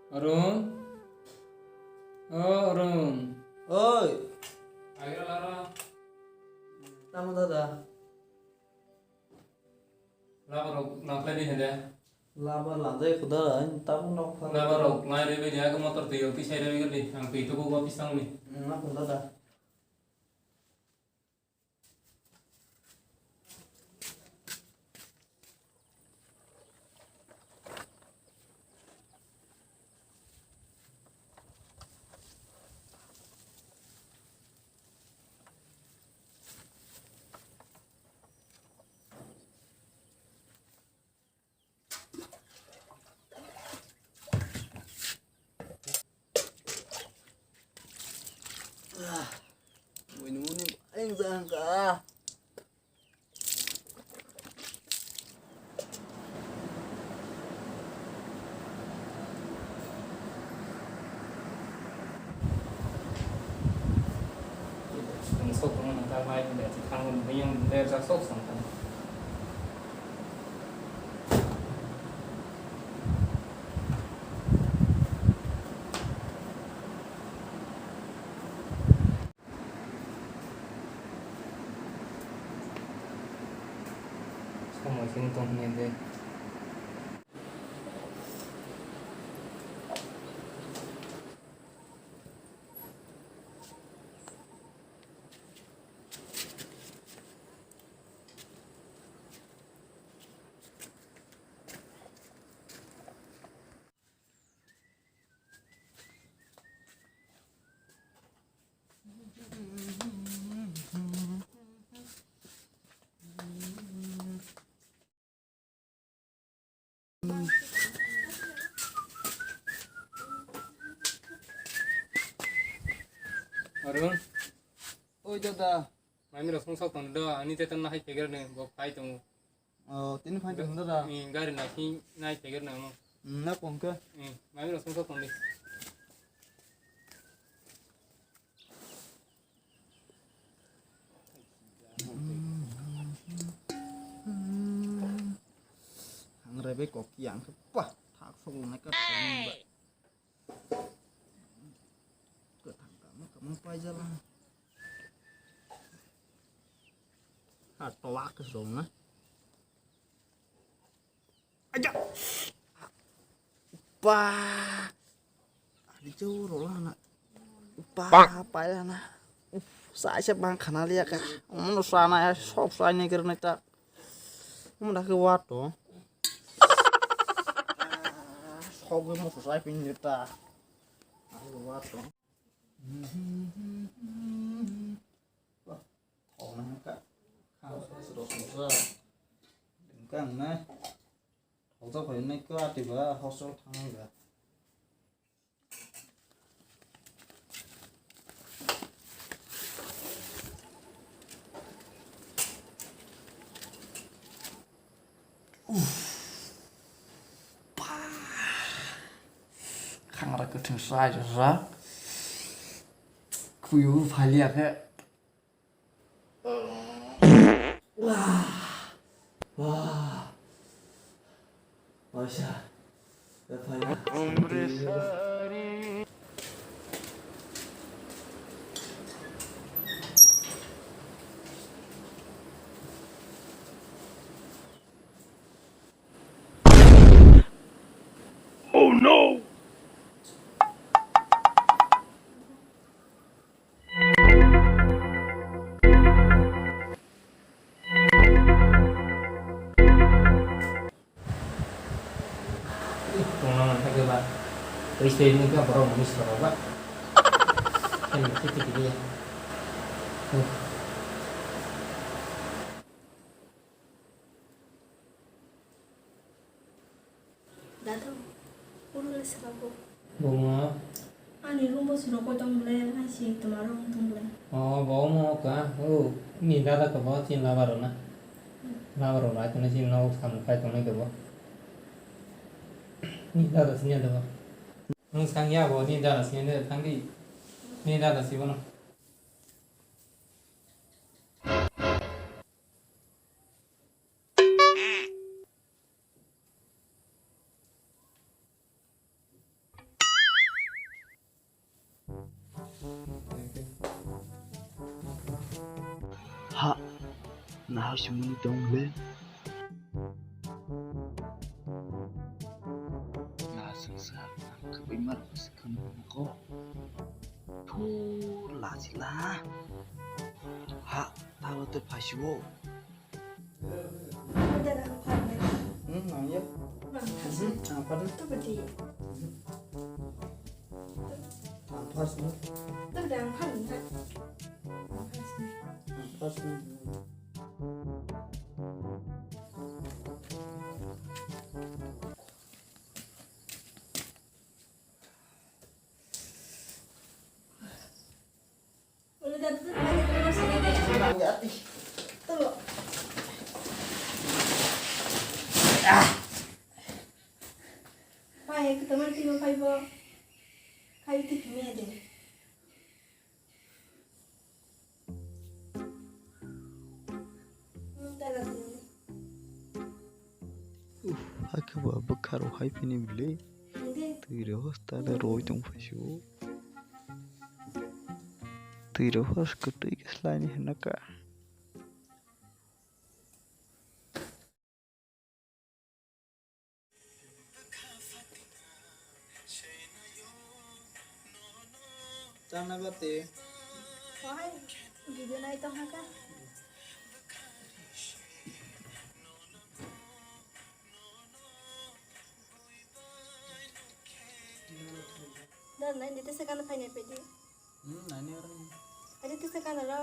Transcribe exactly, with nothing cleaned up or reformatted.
Arun? O Arun. Oi. Agira lara. Tamo dada. Labar rok nang khlai di hede. Labar lanjai khuda, ang tabuk nok pha. Labar rok nai rebe di, aga motor twi rok tisai rebe gadi. Ang twi tubu go pisang ni. Hmm, na khuda da. Buini muni bayang jang ka. Sok tongmani ta mai de, thang de, yang de, sok tong. Samung sing tong hwnwi de. Arun. Oi dada. Mami rok song sok tong do, ani tetan na hai pegera ne, bo phai tongo. Oh, tini phai tong dada. Ni gari na si nai pegera na mo. Hmm, na kong ke. Hmm, mami rok song sok tong di. Ang rebe kok yang ke pa thak sok nai ka. Kwthang kama kama paijala. Ha, towak ke song na. Aja. Pa. Ari jauh rola na. Pa, paila na. Uf, sa sa bang khana liya ka. Omo no sa na ya, sok sa ni kir na ta. Omo da ke wato. Sok mo sa pin ta. Ari wato. Wah, kok nang ka. Kang sa sa dos sa. Dengkang na. Thokjak phai nai khe ati ba hostel thangnai ba. Uff. Pa. Khangra kwthwng sai sa. Kuyu phaliya khe. Wah. Wah. Waisa. Ya, fine. Oh no! Tongna manthai khe ba. Twi se nung khe borok mui soro ba. Khe nung khiti kiti ya. Dada, oro le sabo. Buma. Ani room bo siro koi tong bole, ai si toma room tong bole. O, bo mo ka, o, ni dada ka bo chin labar na. Labar na tong chin no sam kai tong ne ka bo. Ni dada sin ya da bo. Nung sang ya bo, ni dada sin ya da thang di. Ni dada si bo no. Hai sumuni tong le. Na sung sa ang kabai mar sikam ko. Thu la sila. Ha, ta lo te phai shuo. Dada ang phai. Hmm, ang ya. Ang phai. Hmm, ang phai. Tu beti. Ang phai sini. Tu beti ang phai. Ang phai sini. Ang phai sini. Pai, ke teman tino pai bo. Kai ti kini ade. Uff, hakhe bo bwkha rok hai phini bwle. Twi rw hosta le roi tong phai sio. Twi rw hos kwtwi khe slai ni hwnka. Chana bati. Wahai video nai tong haka. Dan nai dite sekan phai nai pedi. Hmm, nai ni orang. Adi te sekan ro.